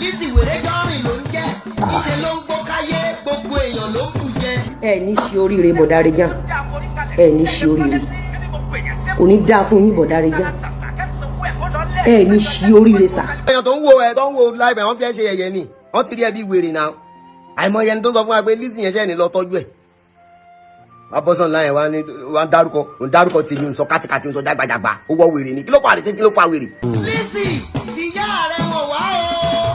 Lizzy Wèrèjọ́rìn ló ń jẹ́. Níṣẹ́ ló ń gbó káyé, gbogbo èèyàn ló ń bù jẹ. Ẹ ní ṣe oríire, bọ̀dárejà. Ẹ ní ṣe oríire, kò ní dáa fún yín, bọ̀dárejà. Ẹ ní ṣe oríire sà. Èèyàn tó ń wo ẹ, tó ń wo live ẹ, wọ́n fi ẹ́ ṣe yẹ̀yẹ́ ni. Wọ́n ti rí ẹ bí wèrè náà. Àìmọye ẹni tó sọ fún wa pé Lizzy yẹn ṣẹ́ ní lọ tọ́jú ẹ̀. Wá bọ́sàn láyẹn, wá ní wá ń dárúkọ, ń dárúkọ tèmi, ń sọ kátikàti, ń sọ jágbajàgba. Ó wọ wèrè ni. Kí ló fà rè? Kí ló fà wèrè? Lizzy, ìyá rẹ̀ wọ̀n wá o.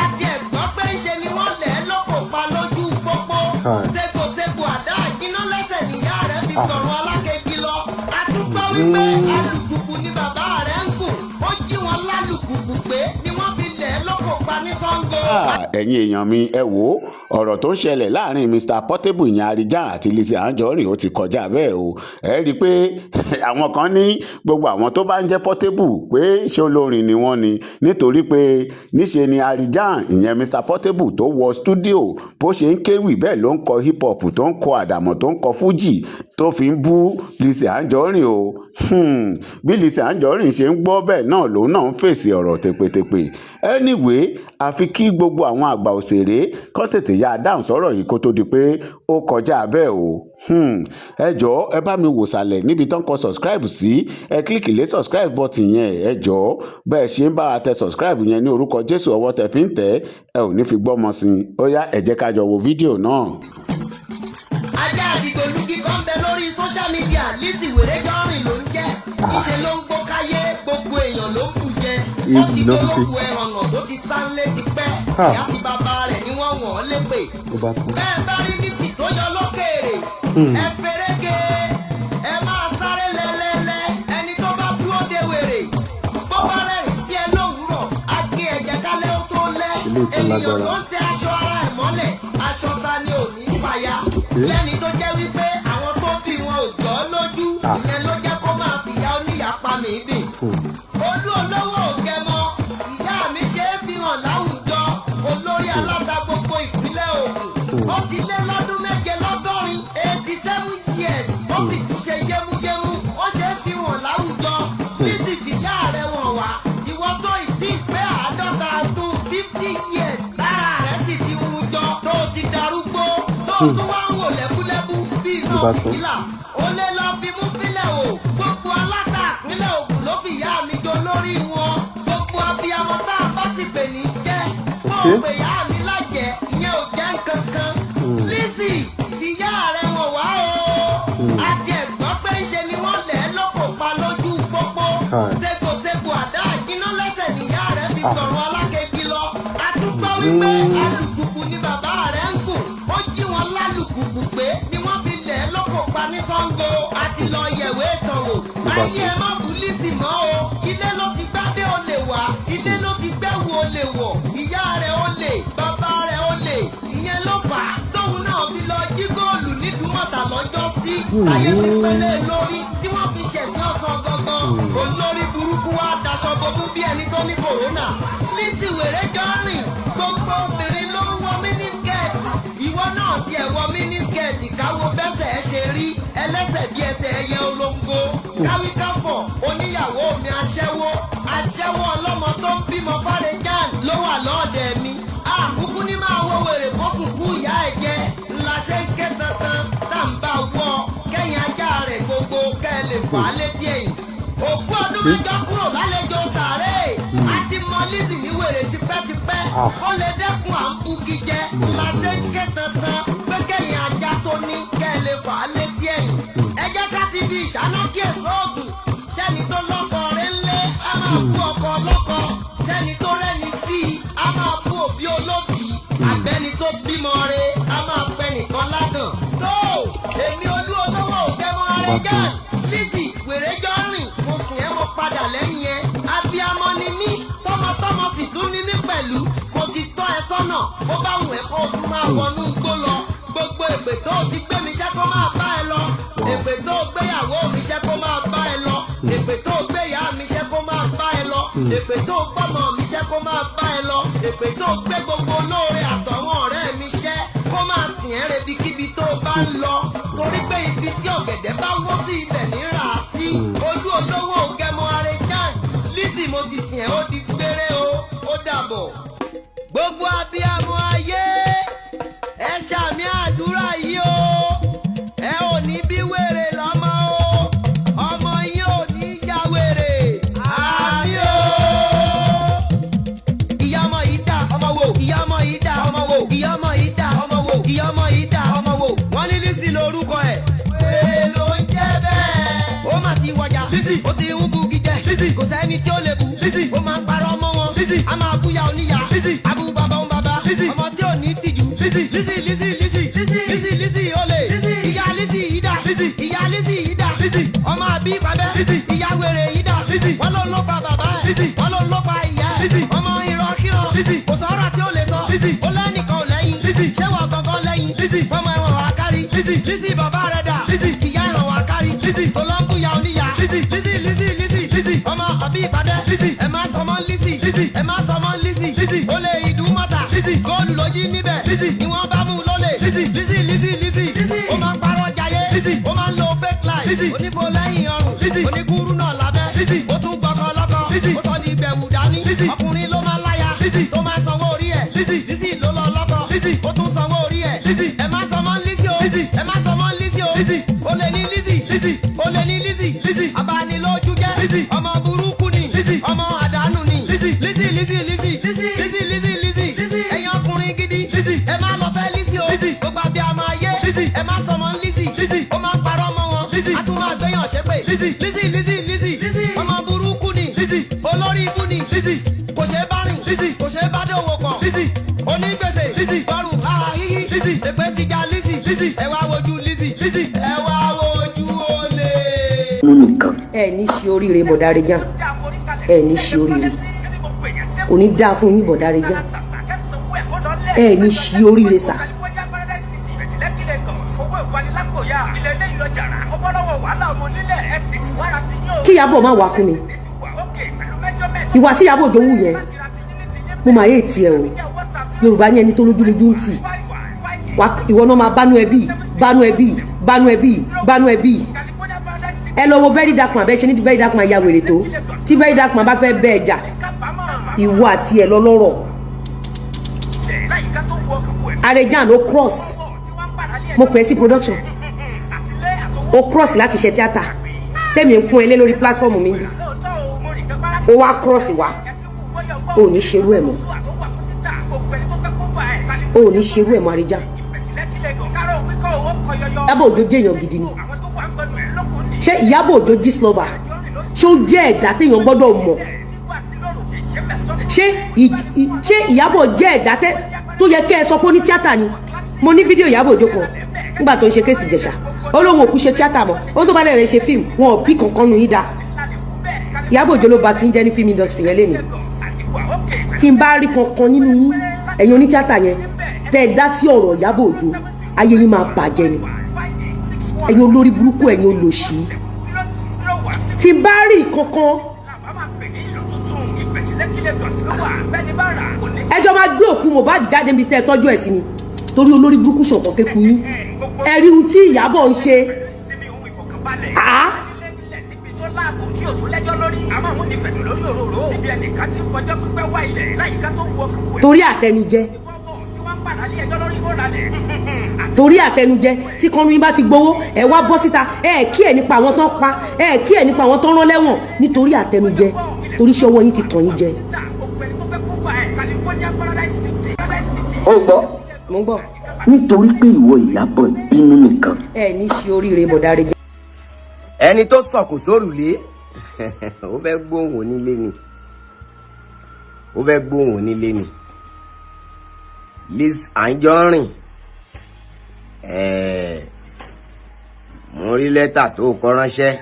Àti ẹ̀gbọ́n pé ń ṣe ni wọ́n lẹ̀ ẹ́ lóko pa lójú pópó. Kai. Tégbòtégbò àdá àjínà lẹ́sẹ̀ níyà rẹ̀ fi tọ̀run alákejì lọ. A tún gbọ́ wípé alùpùpù ni bàbá rẹ̀ ń gùn. Ó jí wọn lálùpùpù pé ni wọ́n fi lẹ̀ ẹ́ lóko pa ní Ṣàngó. Ẹ̀yin èèyàn mi, ẹ wò ó, ọ̀rọ̀ tó ń ṣẹlẹ̀ láàrin Mr Portable, ìyẹn Arijan, àti Lizzy Anjorin, ó ti kọjá bẹ́ẹ̀ o. Ẹ rí i pé àwọn kan ní gbogbo àwọn tó bá ń jẹ́ Portable pé ṣé olórin ni wọ́n ni, nítorí pé níṣe ni Arijan, ìyẹn Mr Portable, tó wọ studio, bó ṣe ń kéwì bẹ́ẹ̀ ló ń kọ hip hop, tó ń kọ àdàmọ̀, tó ń kọ fújì, tó fi ń bú Lizzy Anjorin o. Bí Lizzy Anjorin ṣe ń gbọ́ bẹ́ẹ̀ náà lòun náà ń fèsì ọ̀rọ̀ tèpètèpè. Anyway, àfi kí gbogbo àwọn àgbà òṣèré kán tètè yá a dáhùn sọ̀rọ̀ yìí kó tó di pé ó kọjá bẹ́ẹ̀ o. Ẹ jọ̀ọ́, ẹ bá mi wò sàlẹ̀ níbi tán kọ subscribe sí, ẹ click lé subscribe button yẹn. Ẹ jọ̀ọ́, bẹ́ẹ̀ ṣe ń bá wa tẹ subscribe yẹn, ní orúkọ Jésù, ọwọ́ tẹ fi ń tẹ̀ ẹ ò ní fi gbọ́mọ sí i. Ó yá, ẹ jẹ́ ká jọ wo fídíò náà. Ajá àdìgbòlugi kan bẹ lórí social media, Lizzy Wèrèjọ́rìn ló ń jẹ́. Níṣẹ́ ló ń gbó káyé, gbogbo èèyàn ló ń bù jẹ. Ó ti Easy ló fi ṣe. dolóko ẹ̀hànnà tó ti sánlé ti pẹ́. Ah. Ìyá ti bàbá rẹ̀ ni wọ́n wọ̀n lépè. Ó bá tán. Bẹ́ẹ̀ bá rí Lizzy tó yọ lókèèrè, ẹ ferege, ẹ máa sáré lẹ́lẹ́lẹ́. Ẹni tó bá dúró de wèrè, bó bá rẹ̀rìn sí ẹ lówùúrọ̀, á gé ẹ̀jẹ̀ kálẹ̀ ó tó lẹ́. Eléyìí tó Ènìyàn lágbára. tó ń tẹ aṣọ ara ẹ̀ mọ́lẹ̀, aṣọ ta ni ò ní fàya? Lẹ́ni tó jẹ́ wípé àwọn tó bí wọn ò jọ́ lójú, ìyẹn ló jẹ́ kó máa fìyà oníyà pa mí dì. Olú olówó ògẹmọ, ìyá mi ṣe é fi hàn láwùjọ. Olórí aláta gbogbo ìpínlẹ̀ Ògùn, ó ti lé lọ́dún 87, 87 years, ó sì tún ṣe yémúyémú, ó ṣe é fi hàn láwùjọ. Lizzy, fìyà rẹ̀ wọ̀n wá. Ìwọ tó ìdí ìpé 50 ọdún, 50 years, lára rẹ̀ sì ti hun jọ, tó ti darúgbó, tó tún wá ń wò lẹ́búlẹ́bú bí iná Ló bá tán. fìtílà, ó lé lọ fi mú fílẹ̀ o. Gbogbo aláta ìpínlẹ̀ Ògùn ló fi ìyá mi jọ lórí wọn. Gbogbo abiyamọ tá a bá sì pè ní jẹ́ kó o pè ìyá mi lájẹ, ìyẹn ò jẹ́ nǹkan kan. Lizzy, ìyá rẹ̀ wọ̀n wá o. Àti ẹ̀gbọ́n pé ń ṣe ni wọ́n lẹ̀ ẹ́ lóko pa lójú pópó. Kai. Tégbòtégbò àdá àjínà lẹ́sẹ̀ níyà rẹ̀ fi tọ̀run alákejì lọ. A tún gbọ́ wípé alùpùpù ni bàbá rẹ̀ ń gùn. Ó jí wọn lálùpùpù pé ni wọ́n fi lẹ̀ ẹ́ lóko pa ní Ṣàngó. A ti lọ yẹ̀wé ìtàn wò. Ayé, ẹ má bú Lizzy mọ́ o. Ilé ló ti gbádé olè wá, ilé ló ti gbẹ́wò olè wọ̀. Ìyá rẹ̀ olè, bàbá rẹ̀ olè, ìyẹn ló fà á tóun náà fi lọ jí góòlù nídùúmọ̀tà lọ́jọ́ sí. Ayé fi pélé lórí tí wọ́n fi ṣẹ̀sìn ọ̀sán gangan. Olórí burúkú wa daṣọ bomú bí ẹni tó ní kòrónà. Lizzy Wèrèjọ́rìn, gbogbo obìnrin ló ń wọ miniskirt, ìwọ náà tiẹ̀ wọ miniskirt káwo bẹ́sẹ̀ ẹ ṣe rí, ẹlẹ́sẹ̀ bí ẹsẹ̀ ẹyẹ olóńgó. Káwíkáfọ̀ oníyàwó mi, aṣẹ́wó, aṣẹ́wó ọlọ́mọ tó ń bímọ fárẹ́jàn ló wà lọ́ọ̀dẹ̀ mi. Àkúkú ní máa wọ wèrè kó sùn ìyá ẹ̀ jẹ́ ńlá ṣe ń ké tantan tá ń bá wọ kẹ́yìn ajá rẹ̀ gbogbo kẹ́ ẹ lè fà á létí ẹ̀yìn. Òkú ọdún 8 kúrò lálejò sàárè. A ti mọ Lizzy ní wèrè tipẹ́tipẹ́. Ó lè dẹ́kun à ń bugi jẹ ńlá ṣe ń ké tantan pé kẹ́yìn ajá tó ní kẹ́ ẹ lè fà á létí ẹ̀yìn. Ẹ jẹ́ ká ti fi ìṣáná kí èso ògùn. Sẹ́ni tó lọ́kọ rẹ̀ ńlé á máa bú ọkọ lọ́kọ, sẹ́ni tó rẹ́ni bíi á máa bú òbí olóbìí, àbẹ́ni tó bímọ rẹ̀ á máa pẹ́ nìkan ládàn. Tó èmi olú olówó òkèmọ rẹ̀ jẹ́ Lizzy Wèrèjọ́rìn, mo sìn ẹ́, mo padà lẹ́yìn ẹ. Abiyamọ ni mí, tọmọtọmọ sì tún ní mí pẹ̀lú. Mo ti tọ́ ẹ sọ́nà, bó bá wù ẹ́ kó o tún máa wọnú igbó lọ. Gbogbo èpè tó o ti gbé mi jẹ́ kó máa bá ẹ lọ, èpè tó o gbéyàwó mi jẹ́ kó máa bá ẹ lọ, èpè tó o gbéyà mi jẹ́ kó máa bá ẹ lọ, èpè tó o gbọ́mọ mi jẹ́ kó máa bá ẹ lọ, èpè tó o gbé gbogbo olóore àtọ̀wọ́n ọ̀rẹ́ mi ṣẹ́ kó máa sìn ẹ́ rebikíbi tó o bá ń lọ, torí pé ibi tí ọ̀gẹ̀dẹ̀ bá wó sí, ibẹ̀ ní rà á sí. Olú olówó gẹmọ Arejan, Lizzy, mo ti sìn ẹ́, ó di gbére o, ó dàbọ̀. Gbogbo abiyamọ ayé, ẹ ṣàmì àdúrà yìí o. Ẹ ò ní bí wèrè lọ́mọ o, ọmọ yín ò ní ya wèrè. Àmín o. Ìyá ọmọ yìí dà, ọmọ wo? Ìyá ọmọ yìí dà, ọmọ wo? Ìyá ọmọ yìí dà, ọmọ wo? Ìyá ọmọ yìí dà, ọmọ wo? Wọ́n ní Lizzy lórúkọ ẹ̀. Wèrè ló ń jẹ́ bẹ́ẹ̀. Ó mà ti wọjà. Lizzy, ó ti ń bugi jẹ. Lizzy, kò sẹ́ni tí ó lè bu. Lizzy, ó máa ń parọ́ mọ́ wọn. Lizzy, a máa búya oníyà. Lizzy, abu bàbá ń bàbá. Lizzy, ọmọ tí ò ní tìjú. Lizzy, Lizzy, Lizzy, Lizzy, Lizzy, Lizzy olè. Ìyá Lizzy yìí dà. Lizzy, ìyá Lizzy yìí dà. Lizzy, ọmọ àbí pàbẹ́. Lizzy, ìyá wèrè yìí dà. Lizzy, wọ́n ló ló pa bàbá ẹ̀. Lizzy, wọ́n ló ló pa ìyá ẹ̀. Lizzy, ọmọ ìrọ̀kìrọ̀. Lizzy, kò sọ̀rọ̀ tí ó lè sọ. Lizzy, ó lẹ́nìkan ò lẹ́yìn. Lizzy, ṣé wọ́n gangan lẹ́yìn? Lizzy, fọmọ ẹ̀wọ̀n wà kárí. Lizzy, Lizzy bàbá rẹ̀ dà. Lizzy, ìyá ẹ̀wọ̀n wà kárí. Lizzy, olóńgbòyà oníyà. Lizzy, Lizzy, Lizzy, Lizzy, Lizzy, ọmọ àbí ìpàdé. Lizzy, ẹ má sọmọ Lizzy. Lizzy, ẹ má sọmọ Lizzy. Lizzy, olè ìdúmọ̀tà. Lizzy, góòlù ló jí níbẹ̀. Lizzy, ni wọ́n bá mú lólè. Lizzy, Lizzy, Lizzy, Lizzy, ó máa ń parọ́ jayé. Lizzy, ó máa ń lo fake life. Lizzy, onífo lẹ́yìn ọrùn. Lizzy, oníkúrú náà lábẹ́. Lizzy, ó tún gbọ́kọ lọ́kọ. Lizzy, ó sọ di gbẹ̀wù dání. Lizzy, ọkùnrin ló máa ń láya. Lizzy, tó máa sanwó orí ẹ̀. Lizzy, Lizzy ló lọ lọ́kọ. Lizzy, ó tún sanwó orí ẹ̀. Lizzy, ẹ má sọmọ Lizzy o. Lizzy, ẹ má sọmọ Lizzy o. Lizzy, olè ní Lizzy. Lizzy, olè ní Lizzy. Lizzy, abanilójú jẹ́. Lizzy, ọmọ burúkú ni. Lizzy, ọmọ àdánù ni. Lizzy, Lizzy, Lizzy, Lizzy, Lizzy, Lizzy, Lizzy, ẹ̀yin ọkùnrin gidi. Lizzy, ẹ má lọ fẹ́ Lizzy o. Lizzy, gbogbo abiyamọ ayé. Lizzy, ẹ má sọmọ Lizzy. Lizzy, ó máa ń parọ́ mọ́ wọn. Lizzy, a tún máa gbéyàn ṣépè. Lizzy, Lizzy, Lizzy, Lizzy, ọmọ burúkú ni. Lizzy, olórí ibú ni. Lizzy, kò ṣeé bá rìn. Lizzy, kò ṣeé bá dòwò pọ̀. Lizzy, onígbèsè. Lizzy, bọ́rùn háà híhí. Lizzy, èpè ti ja Lizzy. Lizzy, ẹ wá wojú Lizzy. Lizzy, ẹ wá wojú olè. Nínú nìkan. Ẹ ní ṣe oríire, bọ̀dá Rejan. Ẹ ní ṣe oríire, kò ní dáa fún yín, bọ̀dá Rejan. Ẹ ní ṣe oríire sà. Kí Ìyábọ̀ má wá fún mi, ìwà tí Ìyábọ̀ Òjó wù yẹn, mo máa yé tiẹ̀ o. Yorùbá ní ẹni tó lójúlójú ń tì wá. Ìwọ náà máa bánú ẹbí, bánú ẹbí, bánú ẹbí, bánú ẹbí. Ẹ lọ wo Very Dark Man. Bẹ́ẹ̀ ṣe ní Very Dark Man ya wèrè tó, tí Very Dark Man bá fẹ́ bẹ́ẹ̀ jà, ìwọ àti ẹ̀ lọ lọ́rọ̀. Arejan, ó cross. Mo pè é sí production, ó cross láti ṣe tíátà tẹ́mi ń kún ẹ lé lórí platform mi bí. Ó wá cross wá. Ó ní ṣerú ẹ̀ mọ́, ó ní ṣerú ẹ̀ mọ́, Arejan. Ìyábọ̀ Òjó jẹ́ èèyàn gidi ni? Ṣé Ìyábọ̀ Òjó Gistlover, ṣé ó jẹ́ ẹ̀dá téèyàn gbọ́dọ̀ mọ̀? Ṣé Ìyábọ̀ jẹ́ ẹ̀dá tó yẹ kẹ́ ẹ sọ pé ó ní tíátà ni? Mo ní fídíò Ìyábọ̀ Òjó kan nígbà tó ń ṣe case Ìjẹ̀ṣà. Ó lóun òkú ṣe tíátà mọ́. Ó tó bá dẹ̀ rẹ̀ ṣe fíìmù, wọn ò bí kankan nu yín dá. Ìyábọ̀ Òjó ló ba ti ń jẹ́ ní film industry yẹn lénìí. Tí n bá rí kankan nínú yín, ẹ̀yin onítíátà yẹn, tẹ́ ẹ dá sí ọ̀rọ̀ Ìyábọ̀ Òjó, ayé yín máa bàjẹ́ ni. Ẹ̀yin olórí burúkú, ẹ̀yin olòṣì, tí n bá rí kankan, ẹjọ́ máa gbé òkú Mohbad jáde níbi tẹ́ ẹ tọ́jú ẹ̀ sí ni, torí olórí burúkú ṣọ̀kan kéku yín. Ẹ rí ohun tí Ìyábọ̀ ń ṣe. Àá, torí àtẹnujẹ, torí àtẹnujẹ tí kọ́nú yín bá ti gbowó, ẹ wá bọ́ síta. Ẹ kí ẹ nípa àwọn tó ń pa, ẹ kí ẹ nípa àwọn tó ń rán lẹ́wọ̀n, nítorí àtẹnujẹ, torí iṣẹ́ ọwọ́ yín ti tàn yín jẹ. Ó gbọ́. Mo ń gbọ́. Nítorí pé ìwọ Ìyábọ̀ bínú nìkan. Ẹ ní ṣe oríire, bọ̀dá Rejan. Ẹni tó sọ̀kò sórùlé, ó fẹ́ gbóhùn onílé ni, ó fẹ́ gbóhùn onílé ni. Liz Anjorin, mo rí lẹ́tà tó kọ ránṣẹ́,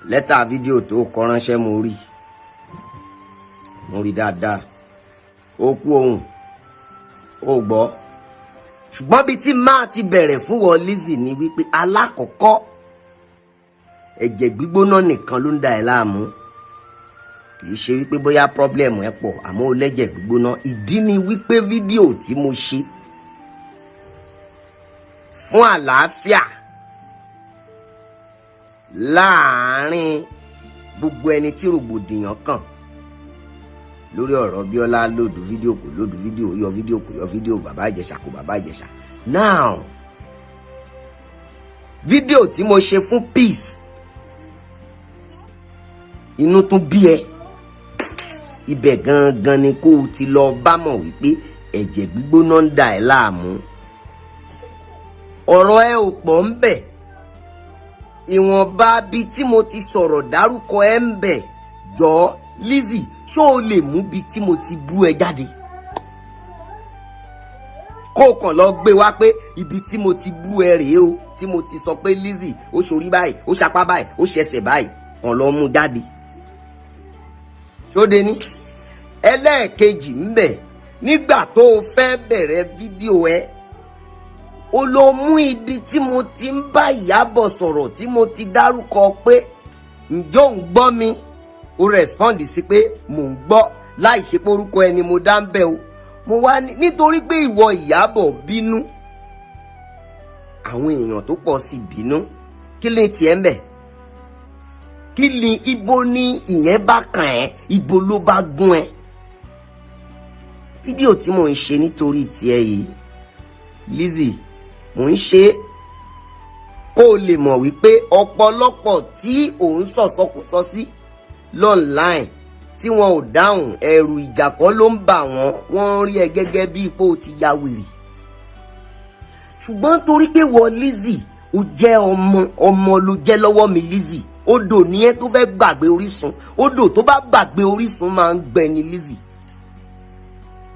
lẹ́tà fídíò tó kọ ránṣẹ́. Mo rí, mo rí dáadáa. Ó kú ohùn, ó gbọ́. Ṣùgbọ́n bíi tí máa ti bẹ̀rẹ̀ fún wọ Lizzy ni wípé, alákọ̀ọ́kọ́, ẹ̀jẹ̀ gbígbóná nìkan ló ń da ẹ̀ láàmú. Kì í ṣe wípé bóyá problem ẹ̀ pọ̀, àmọ́ ó lẹ́jẹ̀ gbígbóná. Ìdí ni wípé fídíò tí mo ṣe fún àlàáfíà láàárín gbogbo ẹni tí rògbòdìyàn kàn. Lórí ọ̀rọ̀ Bíọ́lá load fídíò, kò load fídíò, yọ fídíò, kò yọ fídíò, bàbá Ìjẹ̀ṣà, kò bàbá Ìjẹ̀ṣà. Now, fídíò tí mo ṣe fún Peace, inú tún bí ẹ. Ibẹ̀ gangan ni kó o ti lọ bá mọ̀ wípé ẹ̀jẹ̀ gbígbóná ń dà ẹ́ láàmú. Ọ̀rọ̀ ẹ ò pọ̀ ń bẹ̀. Ìwọ̀nba bí tí mo ti sọ̀rọ̀ dárúkọ ẹ ń bẹ̀. Jọ, Lizzy, ṣó o lè mú bí tí mo ti bú ẹ jáde, kó o kàn lọ gbé wá pé ibi tí mo ti bú ẹ rèé o, tí mo ti sọ pé Lizzy ó ṣorí báyìí, ó ṣapá báyìí, ó ṣẹsẹ̀ báyìí? Kàn lọ mú jáde. Ṣóde ní ẹlẹ́ẹ̀kejì ń bẹ̀, nígbà tó o fẹ́ bẹ̀rẹ̀ fídíò ẹ, o lọ mú ibi tí mo ti ń bá Ìyábọ̀ sọ̀rọ̀, tí mo ti dárúkọ pé, "Ǹjọ́ ń gbọ́ mi?" O respond sí pé, "Mò ń gbọ́," láì ṣe pé orúkọ ẹni mo dá ń bẹ̀ o. Mo wá ní nítorí pé ìwọ Ìyábọ̀ bínú, àwọn èèyàn tó pọ̀ sí bínú. Kí lè tiẹ̀ ń bẹ̀? Kí ni? Ibo ni ìyẹn bá kàn ẹ́? Ibo ló bá gún ẹ? Fídíò tí mò ń ṣe nítorí tiẹ̀ yìí, Lizzy, mò ń ṣe kó o lè mọ̀ wípé ọ̀pọ̀lọpọ̀ tí òun sọ̀sọkúsọ sí online tí wọn ò dáhùn, ẹ̀rù ìjà kọ́ ló ń bà wọ́n. Wọ́n ń rí ẹ gẹ́gẹ́ bí ipò ti ya wèrè. Ṣùgbọ́n torí pé wọ Lizzy, ó jẹ́ ọmọ, ọmọ ló jẹ́ lọ́wọ́ mi. Lizzy, odò ní ẹ tó fẹ́ gbàgbé orísun. Odò tó bá gbàgbé orísun máa ń gbẹ ni. Lizzy,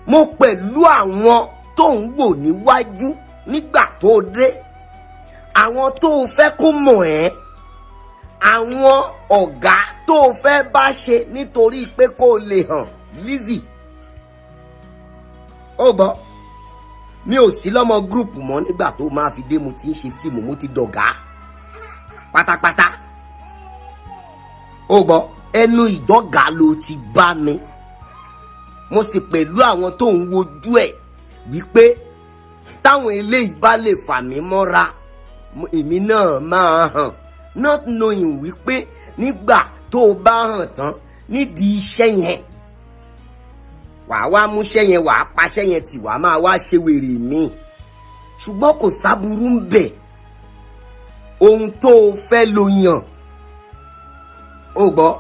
mo pẹ̀lú àwọn tó ń wò níwájú nígbà tó dé, àwọn tó o fẹ́ kó mọ̀ ẹ́, àwọn ọ̀gá tó o fẹ́ bá ṣe nítorí pé kó o lè hàn. Lizzy, ó gbọ́, mi ò sí lọ́mọ group mọ́ nígbà tó máa fi dé. Mo ti ń ṣe fíìmù, mo ti dọ̀gá pátápátá. Ó gbọ́, ẹnu ìdọ́gà ló ti bá mi. Mo sì pẹ̀lú àwọn tó ń wojú ẹ̀ wípé táwọn eléyìí bá lè fà mí mọ́ra, èmi náà máa hàn, not knowing wípé nígbà tó o bá hàn tán nídìí iṣẹ́ yẹn, wàá wá múṣẹ́ yẹn, wàá paṣẹ́ yẹn tì, wàá máa wá ṣe wèrè míì. Ṣùgbọ́n kò sábúrú ń bẹ̀. Ohun tó o fẹ́ ló yàn. Ó gbọ́,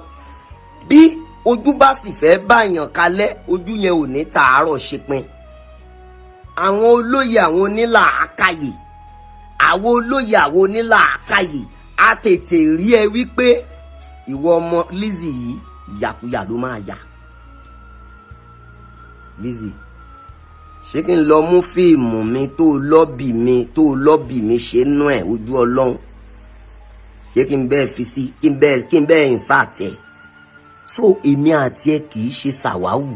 bí ojú bá sì fẹ́ báyàn kalẹ̀, ojú yẹn ò ní tàárọ̀ ṣe pin. Àwọn olóyè, àwọn onílàákàyè, àwọn olóyè, àwọn onílàákàyè á tètè rí ẹ wípé ìwọ ọmọ Lizzy yìí, ìyàkuyà ló máa yà. Lizzy, ṣé kí n lọ mú fíìmù mi tó lọ́bì mi, tó lọ́bì mi ṣe nú ẹ̀, ojú Ọlọ́run? Ṣé kí n bẹ́ẹ̀ fi sí, kí n bẹ́ẹ̀ insert ẹ̀? So èmi àti ẹ kì í ṣe ṣàwáwù.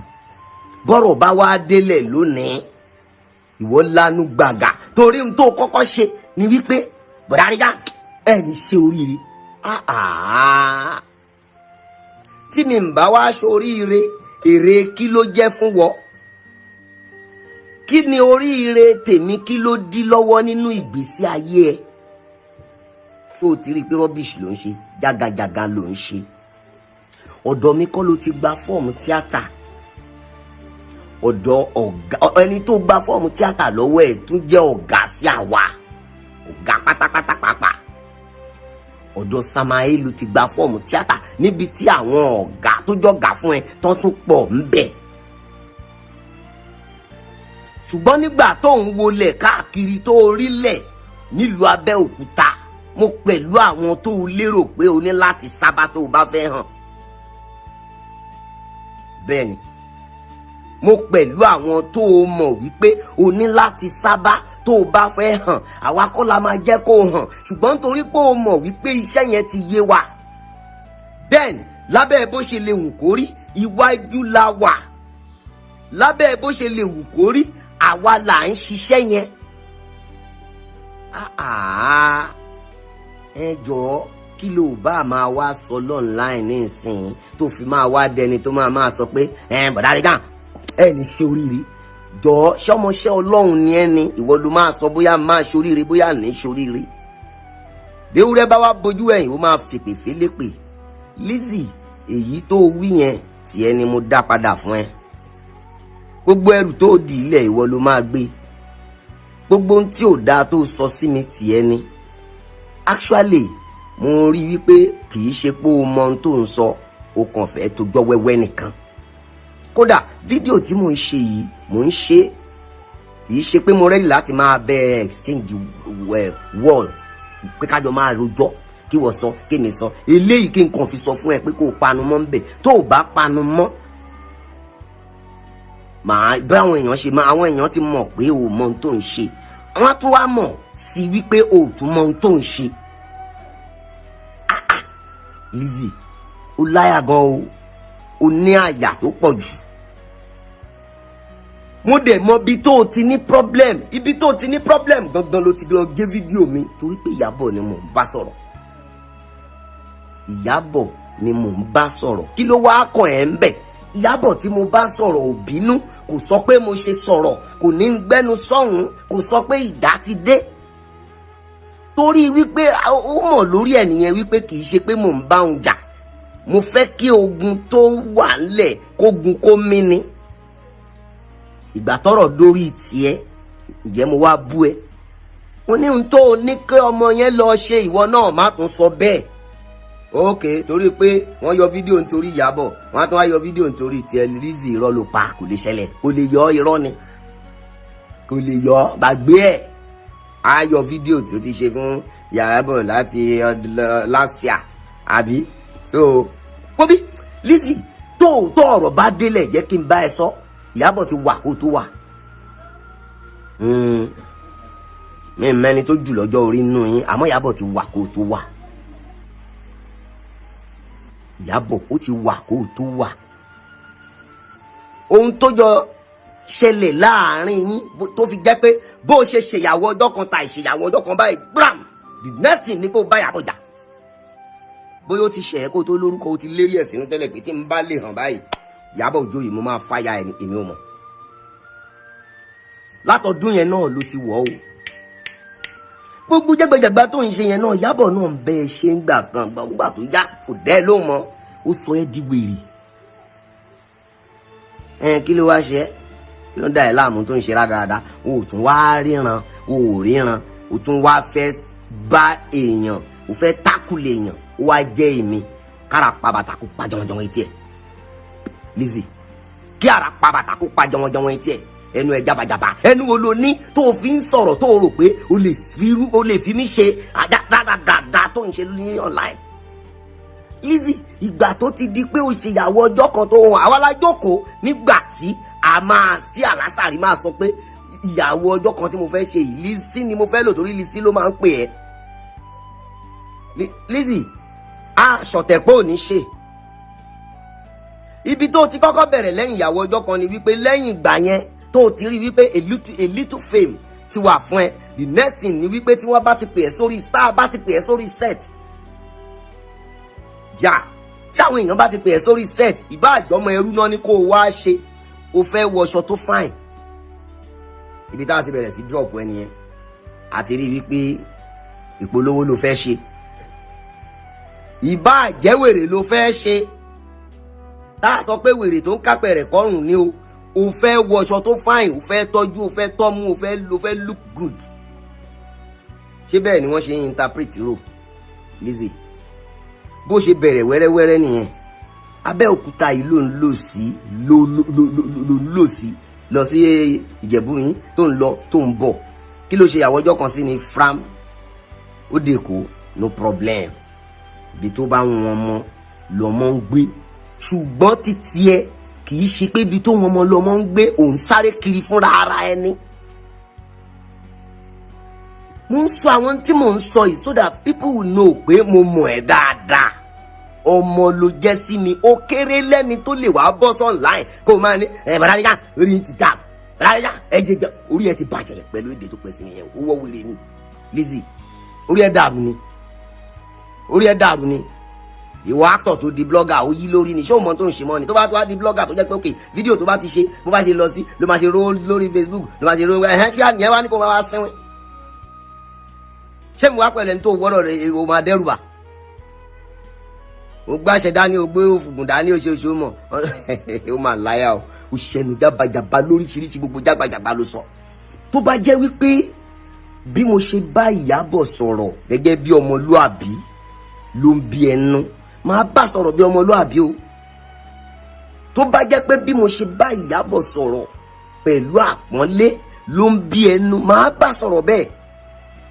Bọ́rọ̀ bá wá délẹ̀ lónìí, ìwọ lanu gbàgà, torí n tó kọ́kọ́ ṣe ni wípé, "Bọ̀dá Àríyá, ẹ̀ ní ṣe oríire." Ah, tí mi ń bá wá ṣoríire, èrè kí ló jẹ́ fún wọ? Kí ni oríire tèmi? Kí ló dí lọ́wọ́ nínú ìgbésí ayé ẹ tó o ti rí i pé rubbish ló ń ṣe, jágajàga ló ń ṣe? Ọ̀dọ̀ mi kọ́ ló ti gba fọ́ọ̀mù tíátà. Ọ̀dọ̀ ọ̀gá ẹni tó gba fọ́ọ̀mù tíátà lọ́wọ́ ẹ̀ tún jẹ́ ọ̀gá sí àwa, ọ̀gá pátápátá pàápàá. Ọ̀dọ̀ Samael ti gba fọ́ọ̀mù tíátà, níbi tí àwọn ọ̀gá tó jọ̀gá fún ẹ tán tún pọ̀ ń bẹ̀. Ṣùgbọ́n nígbà tó ń wọlé káàkiri tó orílẹ̀ nílùú Abẹ́òkúta, mo pẹ̀lú àwọn tó lérò pé o ní láti sábà tó o bá fẹ́ hàn. Bẹ́ẹ̀ ni, mo pẹ̀lú àwọn tó o mọ̀ wípé o ní láti sábà tó o bá fẹ́ hàn. Àwa kọ́ la máa jẹ́ kó o hàn, ṣùgbọ́n nítorí pé o mọ̀ wípé iṣẹ́ yẹn ti yé wa. Then lábẹ́ bó ṣe lè wù kó rí, iwájú la wà. Lábẹ́ bó ṣe lè wù kó rí, àwa là ń ṣiṣẹ́ yẹn. Ah, ẹ jọ̀ọ́, kí ló bá máa wá sọ online nísìnyí tó fi máa wá dẹni tó máa máa sọ pé ẹ bọ̀dá rẹ̀ gàn ẹ ní ṣe oríire? Jọ̀ọ́, ṣọmọṣẹ́ Ọlọ́run ni ẹ ní? Ìwọ ló máa sọ bóyá máa ṣoríire, bóyá ní ṣoríire. Bí ewúrẹ́ bá wá bojú ẹ̀yìn, ó máa fèpè félépè. Lizzy, èyí tó wí yẹn Tiẹ̀ ni mo dá padà fún ẹ. Gbogbo ẹrù tó di ilẹ̀, ìwọ ló máa gbé. Gbogbo ohun tí ò dáa tó sọ sí mi, tiẹ̀ ni. Actually, mo rí wípé kì í ṣe pé o mọ ohun tó ń sọ, o kàn fẹ́ tó gbọ́ wẹ́wẹ́ nìkan. Kódà fídíò tí mò ń ṣe yìí, mò ń ṣe, kì í ṣe pé mo ready láti máa bẹ exchange word, pé kájọ máa rojọ́, kí wọ́n sọ, kí mi sọ eléyìí, kí n kàn fi sọ fún ẹ pé kó o panu mọ́ ń bẹ̀. Tó o bá panu mọ́, màá bí àwọn èèyàn ṣe máa, àwọn èèyàn ti mọ̀ pé o mọ ohun tó ń ṣe, àwọn á tún wá mọ̀ sí wípé o ò tún mọ ohun tó ń ṣe. Ah, ah, Lizzy, ó láyà gan o, ó ní àyà tó pọ̀ jù. Mo dẹ̀ mọ ibi tó o ti ní problem. Ibi tó o ti ní problem gangan ló ti lọ gé fídíò mi, torí pé Ìyábọ̀ ni mò ń bá sọ̀rọ̀. Ìyábọ̀ ni mò ń bá sọ̀rọ̀. Kí ló wá kàn ẹ́ ń bẹ̀? Ìyábọ̀ tí mo bá sọ̀rọ̀ ò bínú, kò sọ pé mo ṣe sọ̀rọ̀, kò ní gbẹ́nu sọ̀hún, kò sọ pé ìdá ti dé, torí wípé ó mọ̀ lórí ẹ̀ nìyẹn wípé kì í ṣe pé mò ń bá òun jà. Mo fẹ́ kí ogun tó wà ńlẹ̀ kógun kó mí ni. Ìgbà tọ́rọ̀ dórí tiẹ̀, ǹjẹ́ mo wá bú ẹ? Mo ní ohun tó o ní kí ọmọ yẹn lọ ṣe, ìwọ náà má tún sọ bẹ́ẹ̀. Ok, torí pé wọ́n yọ fídíò nítorí Ìyábọ̀, wọ́n á tún wá yọ fídíò nítorí tiẹ̀. Lizzy, irọ́ ló pa, kò lè ṣẹlẹ̀, kò lè yọ, irọ́ ni, kò lè yọ, gbàgbé ẹ̀. Á yọ fídíò tí ó ti ṣe fún Ìyábọ̀ láti last year, àbí? So kóbí Lizzy, tó tó ọ̀rọ̀ bá délẹ̀, jẹ́ kí n bá ẹ sọ. Ìyábọ̀ ti wà kó tó wà. Mi mẹ́ni tó jù lọ́jọ́ orí nínú yín, àmọ́ Ìyábọ̀ ti wà kó tó wà. Ìyábọ̀ ó ti wà kó tó wà. Ohun tó jọ ṣẹlẹ̀ láàrin yín tó fi jẹ́ pé bó o ṣe ṣèyàwó ọjọ́ kan ta ìṣèyàwó ọjọ́ kan báyìí gbram, the next thing ni kó o bá Ìyábọ̀ jà. Bóyá ó ti ṣẹ̀ ẹ́ kó tó lórúkọ, ó ti lérí ẹ̀ sínú tẹ́lẹ̀ pé tí n bá lè hàn báyìí, Ìyábọ̀ Òjó yìí, mo máa fáyà ẹ̀. Èmi ò mọ̀, látọdún yẹn náà ló ti wọ̀ ọ́. Gbogbo jẹgbẹjẹgba tó ń ṣe yẹn náà, Ìyábọ̀ náà ń bẹ ẹ ṣe ń gbà kan gbàgbà tó yá, kò dẹ́ ló mọ́, ó sọ ẹ́ di wèrè ẹ. Kí ló wá ṣe ẹ́? Kí ló ń dà ẹ́ láàmú tó ń ṣe rádaràda? O ò tún wá ríran, o ò ríran, o tún wá fẹ́ bá èèyàn, o fẹ́ tákùlẹ̀ èèyàn, ó wá jẹ́ èmi kára pa bàtà kó pa jọmọjọmọ etí ẹ̀. Lizzy, kí ara pa bàtà kó pa jọmọjọmọ etí ẹ̀. Ẹnu ẹ jabajaba, ẹnu wo lo ní tó o fi ń sọ̀rọ̀, tó o rò pé o lè fi mí ṣe dáadáa tó ń ṣe ní online? Lizzy, ìgbà tó ti di pé o ṣèyàwó ọjọ́ kan tó hàn, àwa la jókòó nígbà tí a máa tí àlásàrí máa sọ pé ìyàwó ọjọ́ kan tí mo fẹ́ ṣe yìí, Lizzy ni mo fẹ́ lò, torí Lizzy ló máa ń pè ẹ́. Lizzy, a ṣọ̀tẹ̀ pé ò ní ṣe. Ibi tó ti kọ́kọ́ bẹ̀rẹ̀ lẹ́yìn ìyàwó ọjọ́ kan ni wípé lẹ́yìn ìgbà yẹn tó ti rí wípé a little fame ti wà fún ẹ, the next thing ni wípé tí wọ́n bá ti pè ẹ́ sórí star, bá ti pè ẹ́ sórí set jà, tí àwọn èèyàn bá ti pè ẹ́ sórí set, ìbá àjọmọ ẹrú náà ni kó o wá ṣe, o fẹ́ wọṣọ tó fine. Ibi táwa ti bẹ̀rẹ̀ sí drop ẹni yẹn, àti rí wípé ìpolówó ló fẹ́ ṣe, ìbá àjẹwèrè ló fẹ́ ṣe, tá a sọ pé wèrè tó ń kápẹ̀ rẹ̀ kọ́rùn ni o. O fẹ́ wọṣọ tó fine, o fẹ́ tọ́jú, o fẹ́ tọ́mú, o fẹ́ look good. Ṣé bẹ́ẹ̀ ni wọ́n ṣe ń interpret role, Lizzy? Bó ṣe bẹ̀rẹ̀ wẹ́rẹ́wẹ́rẹ́ nìyẹn. Abẹ́òkúta yìí ló ń lò sí, ló ń lò sí lọ sí Ìjẹ̀bú yín tó ń lọ tó ń bọ̀. Kí ló ṣe ìyàwó ọjọ́ kan sí ni fram ó dé Èkó, no problem. Ibi tó bá wọn mọ lọmọ ń gbé, ṣùgbọ́n títí ẹ kì í ṣe pé ibi tó wọn mọ lọmọ ń gbé, òun sáré kiri fúnra ara ẹni. Mo ń sọ àwọn tí mò ń sọ yìí so that people will know pé mo mọ̀ ẹ́ dáadáa. Ọmọ ló jẹ́ sí mi, ó kéré lẹ́ni tó lè wá bọ́ online kó o máa ní ẹ bàdá níjà, orí ti dà, bàdá níjà ẹ jẹ jẹ, orí ẹ ti bàjẹ́ pẹ̀lú èdè tó pẹ̀ sí mi yẹn. Ó wọ́ wèrè ni Lizzy, orí ẹ dàrú ni, orí ẹ dàrú ni. Ìwọ actor tó di blogger, ó yí lórí ni. Ṣé o mọ tó ń ṣe mọ́ ni? Tó bá tó wá di blogger, tó jẹ́ pé ok, fídíò tó bá ti ṣe, bó bá ṣe lọ sí ló máa ṣe ró lórí Facebook, ló máa ṣe ró ẹ̀hẹ́n, kí á wá ní kó máa wá sẹ́wọ̀n. Ṣé mi wá pẹ̀lẹ́ ní tó gbọ́dọ̀ rẹ̀, o máa dẹ́rù bà? Ó gbàṣẹ dání, ó gbé òfùgùn dání, oṣooṣù mọ̀. Ó máa láyà o. Ó ṣẹnu jágbajàgba lóríṣiríṣi, gbogbo jágbajàgba ló sọ. Tó bá jẹ́ wípé bí mo ṣe bá Ìyábọ̀ sọ̀rọ̀ gẹ́gẹ́ bí ọmọlúàbí ló ń bí ẹnu, máa bá sọ̀rọ̀ bí ọmọlúàbí o. Tó bá jẹ́ pé bí mo ṣe bá Ìyábọ̀ sọ̀rọ̀ pẹ̀lú àpọ́nlé ló ń bí ẹnu, máa bá sọ̀rọ̀ bẹ́ẹ̀.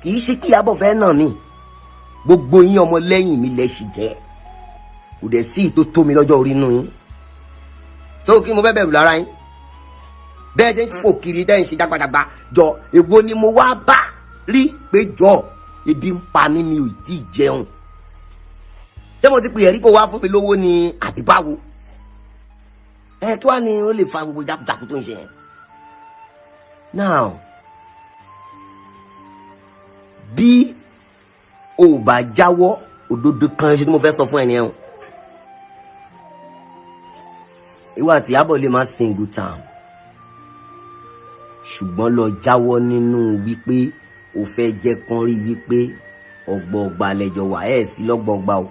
Kì í ṣe kí Ìyábọ̀ fẹ́ nà mí. Gbogbo yín, ọmọ lẹ́yìn mi lẹ sì jẹ́. Kò dẹ̀ sí ìtó tó mi lọ́jọ́ orí inú yín tó kí mo fẹ́ bẹ̀rù lára yín. Bẹ́ẹ̀ ṣe ń fò kiri, tẹ́ ń ṣe jágbajàgba jọ, èwo ni mo wá bá rí pé jọ, ebi ń pa mí, mi ò tí ì jẹun? Ṣé mo ti pè é rí kó wá fún mi lówó ni, àbí báwo? Ẹ kí wàá ní ó lè fa gbogbo jákujàku tó ń ṣe yẹn now? Bí o ò bá jáwọ́, òdodo kan ṣe tí mo fẹ́ sọ fún ẹ nìyẹn o. Ìwọ àti Ìyábọ̀ lè má single town, ṣùgbọ́n lọ jáwọ́ nínú wípé o fẹ́ jẹ́ kán rí wípé ọgbọọgba lẹ́jọ́ wà. Ẹ̀ sí lọ́gbọọgba o,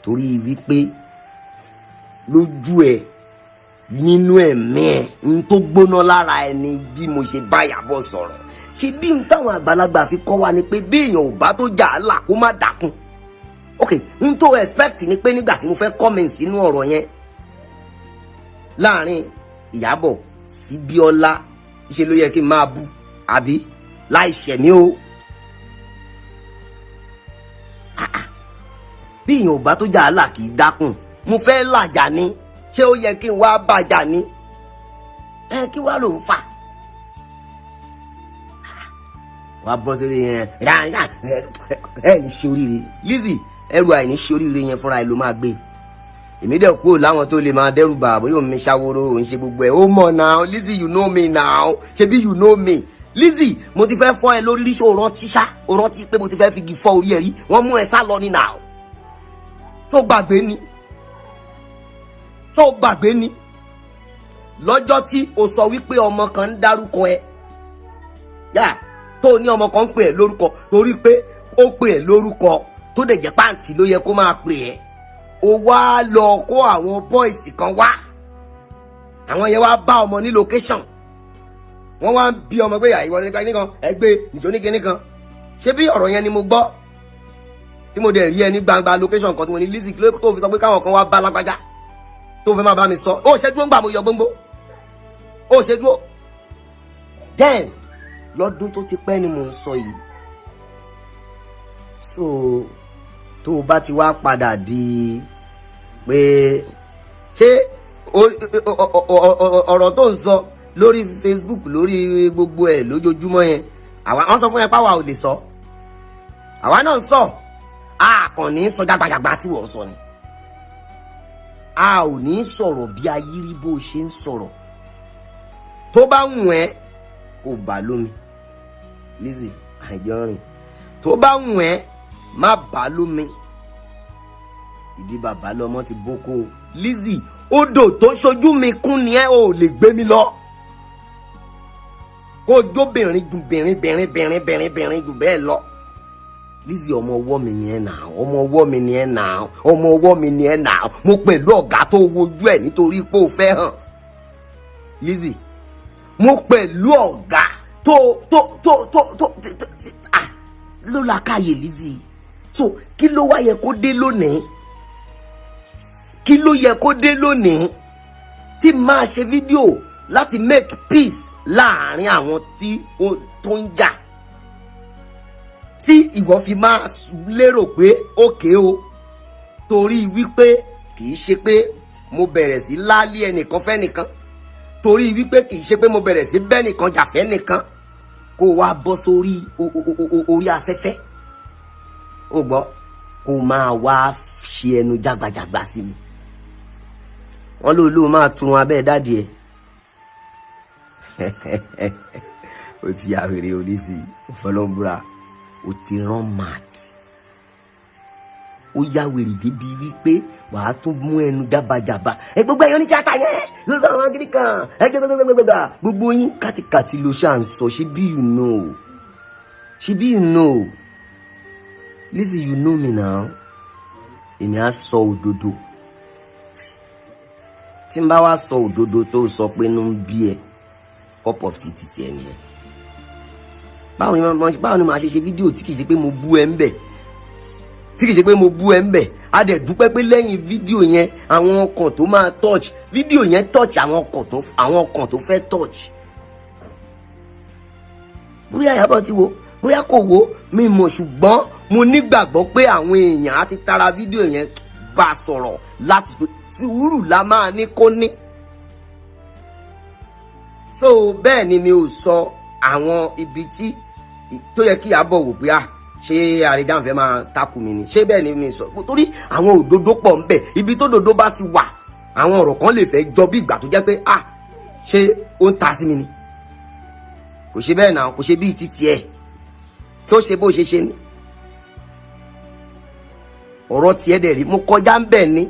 torí wípé lójú ẹ, nínú ẹ̀mí ẹ̀, n tó gbóná lára ẹ ni bí mo ṣe bá Ìyábọ̀ sọ̀rọ̀. Ṣe bí n táwọn àgbàlagbà fi kọ́ wa ni pé bí èèyàn ò bá tó jà á là, kó má dákun. Ok, n tó expect ni pé nígbà tí mo fẹ́ comment sínú ọ̀rọ̀ yẹn láàrin Ìyábọ̀ sí Bíọ́lá, ṣe ló yẹ kí n máa bú àbí láì ṣẹ̀ mí o? Ah, ah. Bí èèyàn ò bá tó jà á là, kì í dákun. Mo fẹ́ làjà ni, ṣé ó yẹ kí n wá bàjà ni? Ẹ kí wàá ló ń fà wàá bọ́ sórí yẹn. Ẹ ní ṣe oríire, Lizzy. Ẹrù àìní ṣe oríire yẹn, fúnra ẹ ló máa gbé. Èmi dẹ̀ kúrò láwọn tó lè máa dẹ́rù bà bóyá òun mi ṣàwòrò, òun ṣe gbogbo ẹ̀. Ó mọ̀ now, Lizzy, you know me now. Ṣebí you know me, Lizzy? Mo ti fẹ́ fọ́ ẹ lórí rí. Ṣé o rántí ṣá? O rántí pé mo ti fẹ́ fi igi fọ́ orí ẹ rí? Wọ́n mú ẹ sá lọ ní now. Tó gbàgbé ni, tó gbàgbé ni lọ́jọ́ tí o sọ wípé ọmọ kan ń dárúkọ ẹ yá, tó ní ọmọ kan ń pè ẹ́ lórúkọ, torí pé ó pè ẹ́ lórúkọ tó dẹ̀ jẹ́ pàǹtí ló yẹ kó máa pè ẹ́. O wá lọ kó àwọn boys kan wá, àwọn yẹn wá bá ọmọ ní location, wọ́n wá ń bí ọmọ pé ìwọ nípa nìkan ẹgbẹ́ nìjọ ní kinní kan. Ṣé bí ọ̀rọ̀ yẹn ni mo gbọ́ tí mo dẹ̀ rí ẹ ní gbangba location kan tí mo ní, "Lizzy, kí ló tó fi sọ pé káwọn kan wá bá lágbájá tó fẹ́ máa bá mi sọ?" Ó ṣe dúró ń gbà mo yọ gbóngbó, ó ṣe dúró. Then lọ́dún tó ti pẹ́ ni mò ń sọ yìí. So tó o bá ti wá padà di pé ṣé ọ̀rọ̀ tó ń sọ lórí Facebook, lórí gbogbo ẹ̀ lójoojúmọ́ yẹn, àwa wọ́n sọ fún yẹn páwa ò lè sọ, àwa náà ń sọ. A kàn ní sọ jágbajàgba tí wọ́n sọ ni. A ò ní sọ̀rọ̀ bí ayírí bó ṣe ń sọ̀rọ̀. Tó bá wù ẹ́, kó bá lómi, Lizzy Anjorin. Tó bá wù ẹ́, má bá lómi. Ìdí bàbá lọmọ ti bókó. Lizzy, odò tó ṣojú mi kún ni ẹ ò lè gbé mi lọ. Kó jóbìnrin ju bìnrin bìnrin bìnrin bìnrin bìnrin jù bẹ́ẹ̀ lọ. Lizzy, ọmọ ọwọ́ mi ni ẹ nà, ọmọ ọwọ́ mi ni ẹ nà, ọmọ ọwọ́ mi ni ẹ nà. Mo pẹ̀lú ọ̀gá tó wojú ẹ̀ nítorí pé o fẹ́ hàn. Lizzy, mo pẹ̀lú ọ̀gá tó ah ló la káyè. Lizzy, so kí ló wá yẹ kó dé lónìí? Kí ló yẹ kó dé lónìí tí máa ṣe fídíò láti make peace láàrin àwọn tí ó tó ń jà, tí ìwọ fi máa lérò pé òkè o, torí wípé kì í ṣe pé mo bẹ̀rẹ̀ sí lálé ẹnìkan fẹ́nìkan, torí wípé kì í ṣe pé mo bẹ̀rẹ̀ sí bẹ́nìkan jà fẹ́nìkan, kó wá bọ́ sórí orí afẹ́fẹ́, ó gbọ́, kó máa wá ṣe ẹnu jágbajàgba sí mi? Wọ́n ló lóun máa turun abẹ́ daddy ẹ̀. Ó ti yà wèrè oníṣì òfọlọ́nbúra. Ó ti rán mad, ó yá wèrè débi wípé wàá tún mú ẹnu jábàjábà ẹ. Gbogbo ẹyọ ní tíátà yẹn, gbogbo àwọn kiri kan ẹ, gbogbo gbogbo yín kàtìkàtì ló ṣà ń sọ. Ṣé bí you know, ṣé bí you know, Lizzy, you know me now. Èmi á sọ òdodo. Tí n bá wá sọ òdodo tó sọ pé inú ń bí ẹ, cup of tea ti tiẹ̀ nìyẹn. Báwo ni màá ṣe ṣe fídíò tí kì í ṣe pé mo bú ẹ ń bẹ̀, tí kì í ṣe pé mo bú ẹ ń bẹ̀? A dẹ̀ dúpẹ́ pé lẹ́yìn fídíò yẹn, àwọn ọkàn tó máa touch fídíò yẹn touch àwọn ọkàn tó fẹ́ touch. Bóyá Ìyábọ̀ ti wo, bóyá kò wo, mi mọ̀, ṣùgbọ́n mo nígbàgbọ́ pé àwọn èèyàn á ti tara fídíò yẹn bá a sọ̀rọ̀ láti pé sùúrù la máa ní kó ní. So bẹ́ẹ̀ ni mi ò sọ àwọn ibi tí tó yẹ kí Ìyábọ̀ wò pé, à ṣé Àríjàn fẹ́ máa takù mí ni? Ṣé bẹ́ẹ̀ ni mi sọ? Torí àwọn òdodo pọ̀ ń bẹ. Ibi tó dodo bá ti wà, àwọn ọ̀rọ̀ kan lè fẹ́ jọ bí ìgbà tó jẹ́ pé, à ṣé ó ń ta sí mi ni? Kò ṣe bẹ́ẹ̀ náà, kò ṣe bíi títí ẹ̀ tó ṣe bó ṣe ṣe ni. Ọ̀rọ̀ tiẹ̀ dẹ̀ rí mo kọjá ń bẹ̀ ni,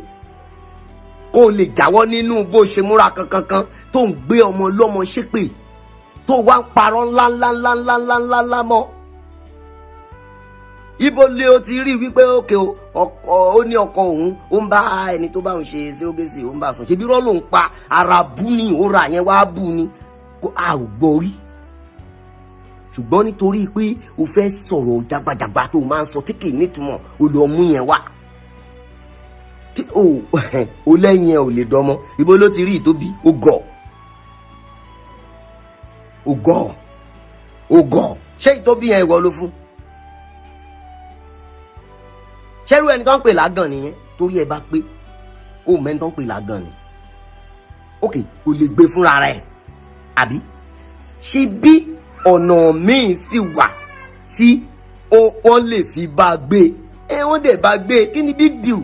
kó o lè jáwọ́ nínú bó ṣe múra kankankan tó ń gbé ọmọ lọ́mọ ṣépè, tó wá ń parọ́ ńláńláńláńláńláńlá mọ́. Ibo lé o ti rí wípé òkè o, ọkọ ó ní ọkọ òun ó ń bá ẹni tó bá òun ṣe ṣéogèsì, ó ń bá sùn? Ṣebí rọ́ ló ń pa, ara bú ni ó ra yẹn wá bú ni kó a ò gbọ́ rí. Ṣùgbọ́n nítorí pé o fẹ́ sọ̀rọ̀ jagbajagba tó o máa ń sọ tí kì í nítumọ̀, o lọ mú yẹn wá tí o lẹ́yìn ẹ̀ ò lè dánmọ́. Ibo ló ti rí ìtóbi? O gọ̀, o gọ̀, o gọ̀. Ṣé ìtóbi yẹn ìwọ ló fún? Ṣẹ́rú ẹni tó ń pè lágàn nìyẹn? Torí ẹ bá pé ó mẹ́ni tó ń pè lágàn ni, ok, kò lè gbé fúnra rẹ̀, àbí ṣe bí ọ̀nà míì sì wà tí wọ́n lè fi bá a gbé ẹ, wọ́n dẹ̀ bá a gbé. Kí ni big deal?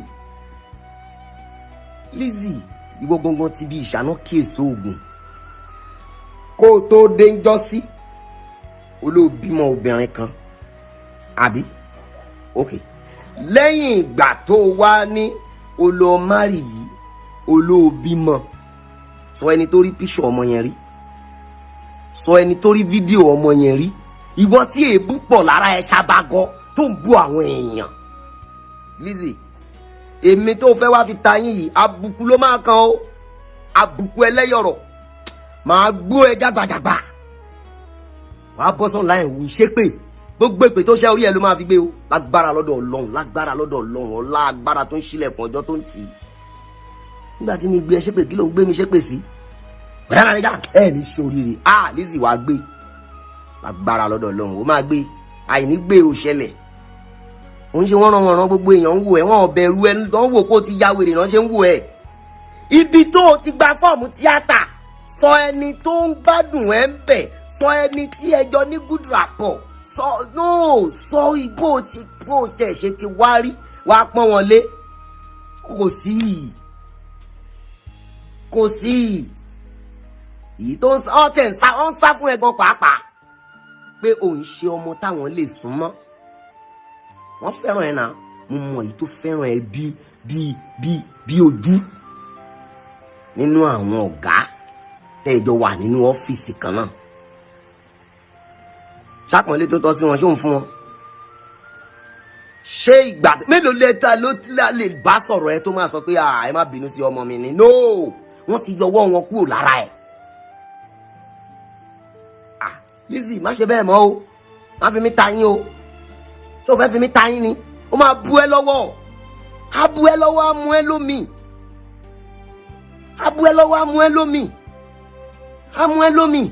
Lizzy, ìwọ gangan ti bí ìṣáná kíyèsí oògùn kó o tó dé ń jọ́ sí olóòbímọ obìnrin kan, àbí? Ok, lẹ́yìn ìgbà tó wá ní olóòmárì yìí, olóòbímọ, sọ ẹni tó rí píṣọ ọmọ yẹn rí, sọ ẹni tó rí fídíò ọmọ yẹn rí. Ìwọ tí èébú pọ̀ lára ẹ ṣàbàgọ́ tó ń bú àwọn èèyàn. Lizzy, èmi tó fẹ́ wá fi ta yín yìí, àbùkù ló máa kan o, àbùkù ẹlẹ́yọ̀rọ̀ màá gbó ẹ jágbajàgba. Wàá bọ́ sọ̀n láì wù ṣépè, gbogbo èpè tó ṣẹ́ orí ẹ ló máa fi gbé o. Lágbára lọ́dọ̀ Ọlọ́run, lágbára lọ́dọ̀ Ọlọ́run, ọlá agbára tó ń ṣílẹ̀kùn ọjọ́ tó ń tì í. Nígbà tí mi gbé ẹ ṣépè, kí ló ń gbé mi ṣépè sí? Gbẹdàgbẹdà ẹ ní sóríire. A Lizzy, wàá gbé lágbára lọ́dọ̀ Ọlọ́run, ó máa gbé. Àìní gbé ò ṣẹlẹ̀. Òun ṣe wọ́n ràn wọ́n ràn, gbogbo èèyàn ń wò ẹ́, wọ́n ò bẹ̀rù ẹ, tó ń wò kó o ti ya wèrè náà ṣe ń wò ẹ́. Ibi tó o ti gba fọ́ọ̀mù tíátà, sọ ẹni tó ń gbádùn ẹ ń bẹ̀, sọ ẹni tí ẹjọ́ ní good rapport, sọ no sọ bó ti bó tẹ̀ ṣe ti wá rí, wàá pọ́n wọn lé. Kò sí, kò sí èyí tó ń sá tẹ̀ ń sá, ọ́n sá fún ẹ gan pàápàá pé òun ṣe ọmọ táwọn lè sún mọ́. Wọ́n fẹ́ràn ẹ náà, mo mọ èyí tó fẹ́ràn ẹ bí bí bí bí ojú nínú àwọn ọ̀gá tẹ́jọ wà nínú ọ́fíìsì kan náà. Ṣàpọ̀nlé tó tọ́ sí wọn, ṣó ń fún wọn? Ṣé ìgbà mélòó lẹ́tà ló lè bá sọ̀rọ̀ ẹ tó máa sọ pé ẹ má bínú sí ọmọ mi ni? No, wọ́n ti yọwọ́ wọn kúrò lára ẹ̀. Ah, Lizzy, má ṣe bẹ́ẹ̀ mọ́ o, má fi mí ta yín o. Ṣé o fẹ́ fi mí ta yín ni? Ó máa bu ẹ lọ́wọ́, á bu ẹ lọ́wọ́, á mú ẹ lómi, á bu ẹ lọ́wọ́, á mú ẹ lómi, á mú ẹ lómi.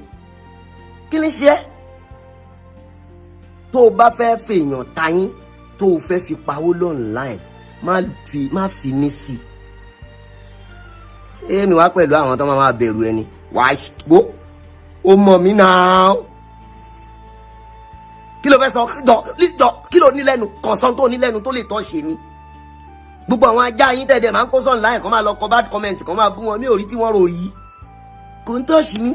Kí ni ṣe é tó o bá fẹ́ fèèyàn ta yín, tó o fẹ́ fi pawó online, má fi mí sí i? Ṣé mi wá pẹ̀lú àwọn tó máa máa bẹ̀rù ẹni wàá gbó? Ó mọ̀ mí náà. Kí ló fẹ́ sọ jọ jọ? Kí ló ní lẹ́nu kọ̀sán tó ní lẹ́nu tó lè tọ́ ṣe ni? Gbogbo àwọn ajá yín tẹ̀dẹ̀ máa ń kó sọ̀n láì kàn máa lọ kọ bad comment, kàn máa bú wọn ní orí tí wọ́n rò yìí, kò ń tọ́ṣì mí.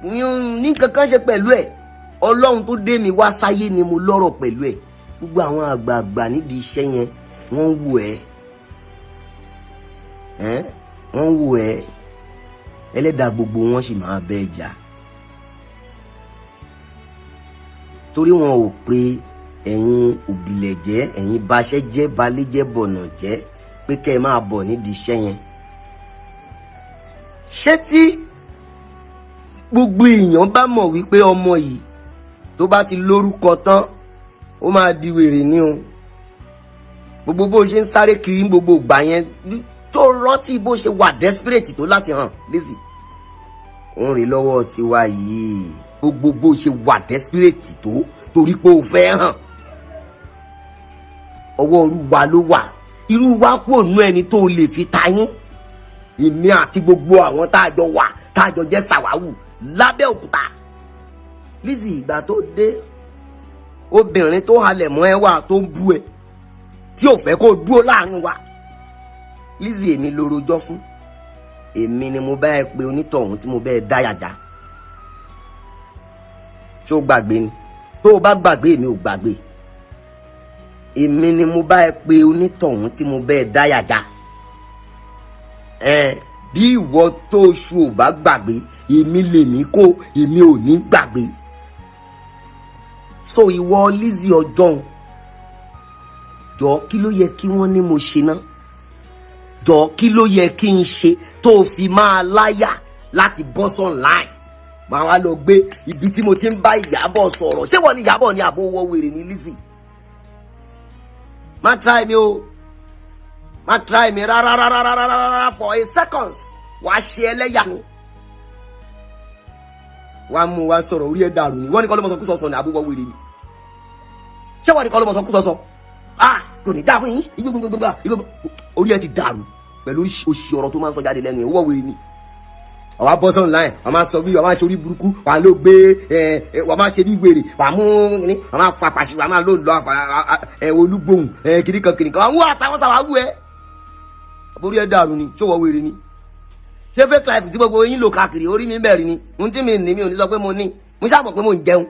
Mi ò ní kankan ṣe pẹ̀lú ẹ̀. Ọlọ́run tó dé mi wá sáyé ni mo lọ́rọ̀ pẹ̀lú ẹ̀. Gbogbo àwọn àgbààgbà nídìí iṣẹ́ yẹn, wọ́n ń wò ẹ́ ẹ́, wọ́n ń wò ẹ́. Ẹlẹ́dàá gbogbo wọn sì máa bẹ́ ẹ jà torí wọn ò pé. Ẹ̀yin òbílẹ̀jẹ́, ẹ̀yin baṣẹ́ jẹ́, balẹ̀jẹ́, bọ̀nà jẹ́, pé kẹ́ ẹ máa bọ̀ nídìí iṣẹ́ yẹn. Ṣé tí gbogbo èèyàn bá mọ̀ wípé ọmọ yìí tó bá ti lórúkọ tán, ó máa di wèrè ní o? Gbogbo bó ṣe ń sáré kiri ní gbogbo ìgbà yẹn, tó rántí bó ṣe wà desperate tó láti hàn, Lizzy, òun rè lọ́wọ́ tiwa yìí. Gbogbo bó ṣe wà desperate tó torí pé o fẹ́ hàn, ọwọ́ irú wa ló wà. Irú wa kú ònú ẹni tó lè fi ta yín. Èmi àti gbogbo àwọn tá a jọ wà, tá a jọ jẹ́ sàwáwù lábẹ́ òkúta. Lizzy, ìgbà tó dé, obìnrin tó halẹ̀ mọ́ ẹ wà, tó ń bú ẹ, tí ò fẹ́ kó dúró láàrin wa. Lizzy, èmi ló rojọ́ fún. Èmi ni mo bá ẹ pé onítọ̀hún tí mo bá ẹ dáyàjá. Ṣé o gbàgbé ni? Tó o bá gbàgbé, èmi ò gbàgbé. Èmi ni mo bá ẹ pé onítọ̀hún tí mo bá ẹ dáyàjá ẹ. Bí ìwọ tó oṣù ò bá gbàgbé, èmi lèmi kó, èmi ò ní gbàgbé. So ìwọ Lizzy ọjọ́un, jọ, kí ló yẹ kí wọ́n ní mo ṣe ná? Jọ, kí ló yẹ kí n ṣe tó fi máa láyà láti bọ́ online, màá wá lọ gbé ibi tí mo ti ń bá Ìyábọ̀ sọ̀rọ̀? Ṣé wọ́n ní Ìyábọ̀ ní àbó wọ́ wèrè ní? Lizzy, má try mi o, má try mi rárá rárá rárá rárá. For a seconds, wàá ṣe ẹlẹ́yà ni. Wàá mú wa sọ̀rọ̀, orí ẹ̀ dàrú ni. Wọ́n ní kọ́ ló mọ̀ sọ kú sọ̀sọ̀ ní àbó wọ́ wèrè ni. Ṣé wọ́n ní kọ́ ló mọ̀ sọ kú sọ̀sọ̀? Ah, kò ní dáa fún yín. Igbógbógbógbó, orí ẹ ti dàrú pẹ̀lú oṣì ọ̀rọ̀ tó máa ń sọ jáde lẹ́nu ẹ̀. Wọ́ wèrè ni. Àwa bọ́ sọ̀rọ̀ láyìn, wàá máa sọ bí wàá máa ṣe orí burúkú, wàá ló gbé ẹ ẹ, wàá máa ṣe bí wèrè, wàá mú ní, wàá máa fa pàṣẹ, wàá máa lò lọ àfà ẹ olúgbòhùn ẹ kìnìkan kìnìkan, àwọn àtàwọn sàwáwú ẹ. Orí ẹ dàrú ni. Ṣé wọ́n wèrè ni? Ṣé fake life tí gbogbo yín lò káàkiri orí mi bẹ̀rẹ̀ ni? Ohun tí mi ní, mi ò ní sọ pé mo ní. Mo ṣàmọ̀ pé mo ń jẹun.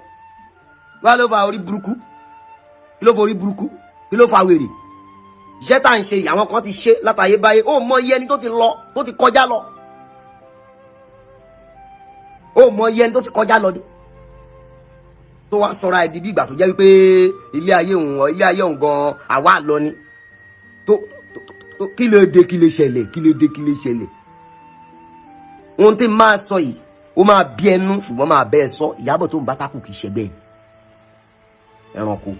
Wá ló fa orí burúkú? Kí ló fa orí burúkú? Kí ló fa wèrè? Iṣẹ́ tá à ń ṣe, àwọn kan ti ṣe látàyè báyé. Ó mọ iye ẹni tó ti lọ, tó ti kọjá lọ. Ó mọ iye ẹni tó ti kọjá lọ ni tó wá sọra ẹ̀ di bí ìgbà tó jẹ́ wípé ilé ayé òun gan àwa lọ ni. Tó kí ló dé? Kí ló ṣẹlẹ̀? Kí ló dé? Kí ló ṣẹlẹ̀? Ohun tí máa sọ yìí, ó máa bí ẹnu, ṣùgbọ́n máa bẹ́ẹ̀ sọ. Ìyábọ̀ tó ń bá tákù kì í ṣẹgbẹ́ ẹranko.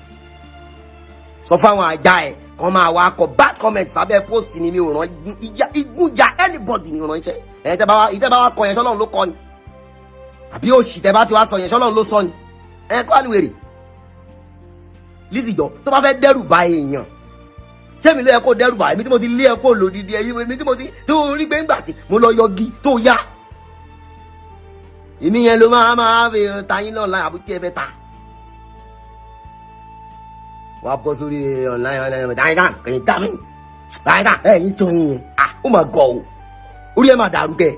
Sọ fáwọn ajá ẹ kàn máa wá kọ bad comment sábẹ́ post ni. Mi ò rán igunjà anybody ni ránṣẹ́ ẹ. Tẹ́ bá wá, ìtẹ́ bá wá kọ yẹn, sọlọ́run ló kọ ni? Àbí òṣì tẹ́ bá ti wá sọ yẹn, sọlọ́run ló sọ ni? Ẹ kọ́ àníwèrè. Lizzy, jọ, tó bá fẹ́ dẹ́rù ba èèyàn, ṣé mi ló yẹ kó dẹ́rù bà? Èmi tí mo ti lé ẹ kó lòdìdí ẹ, èmi tí mo ti tó rí gbé ńgbà tí mo lọ yọgi tó yá, èmi yẹn ló máa fi tayín náà láì àbúkí ẹ fẹ́ ta. Wàá bọ́ sórí online online, dáadáa kẹyìn dá mi dáadáa. Ẹ̀yin tó yín yẹn, ah, ó mà gọ̀ o, orí ẹ̀ máa dàrú kẹ́.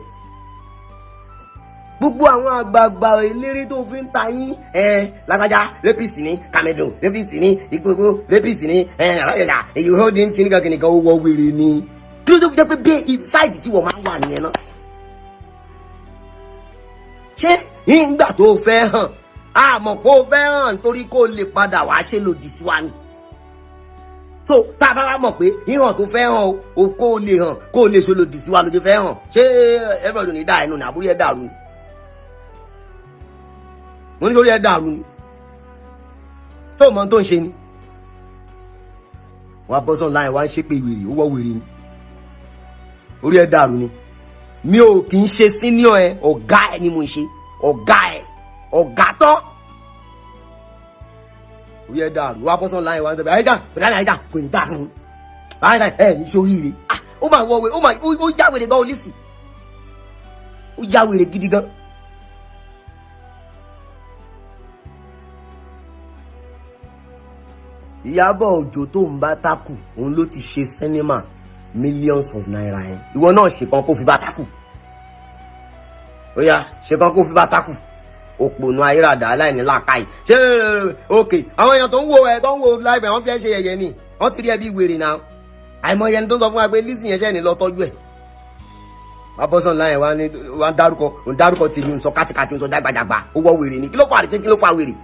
Gbogbo àwọn àgbààgbà eléré tó fi ń ta yín ẹ, lágbájá rapist ní, kàmẹ́dùn rapist ní, ìgbogbo rapist ní ẹ, alájàjà èyí ó dín tí nìkan kìnìkan, ó wọ wèrè ni. Kí ló tó fi jẹ́ pé bẹ́ẹ̀ side tí wọ́n máa ń wà nìyẹn náà? Ṣé ìgbà tó fẹ́ hàn, àmọ́ kó fẹ́ hàn torí kó lè padà wá ṣe lòdì sí wa ni? So tá a bá wá mọ̀ pé híhàn tó fẹ́ hàn o, kó lè hàn, kó lè ṣe lòdì sí wa lójú fẹ́ hàn, ṣé everybody ní dá ẹnu ní? Àbúrò ẹ dàrú ni. Mo ní lórí ẹ dàrú ni, tó mọ tó ń ṣe ni. Wọ́n á bọ́ sọ̀rọ̀ láyìn, wọ́n á ṣépè wèrè, ó wọ́ wèrè ni. Orí ẹ dàrú ni. Mi ò kì í ṣe senior ẹ, ọ̀gá ẹ ni mo ń ṣe, ọ̀gá ẹ, ọ̀gá tán. Orí ẹ dàrú. Wọ́n á bọ́ sọ̀rọ̀ láyìn, wọ́n á sọ pé àyíká bẹ̀rẹ̀, àyíká kò ní dàrú, àyíká ẹ ní sóríire. Ah, ó máa wọ wèrè, ó máa ó já wèrè gan. Olísì, ó já wèrè gidi gan. Ìyábọ̀ Òjó tó ń bá tákù, òun ló ti ṣe sinimá millions of naira yẹn. Ìwọ náà ṣe kan kó fi bá tákù. Ó yá, ṣe kan kó fi bá tákù. Òpònú ayérada, aláìní làákàyè. Ṣé ok, àwọn èèyàn tó ń wo ẹ, tó ń wo live ẹ, wọ́n fi ẹ ṣe yẹ̀yẹ́ ni. Wọ́n ti rí ẹ bí wèrè náà. Àìmọye ẹni tó ń sọ fún wa pé Lizzy yẹn ṣẹ́ ni lọ tọ́jú ẹ̀. Wọ́n bọ́ sọ̀rọ̀ láyìn, wọ́n á dárúkọ, òun dárúkọ tèmi, ń sọ kátikàti, ń sọ jágbajàgba. Ó wọ́ wèrè ni. Kí ló fà? Kí ló fà wèrè?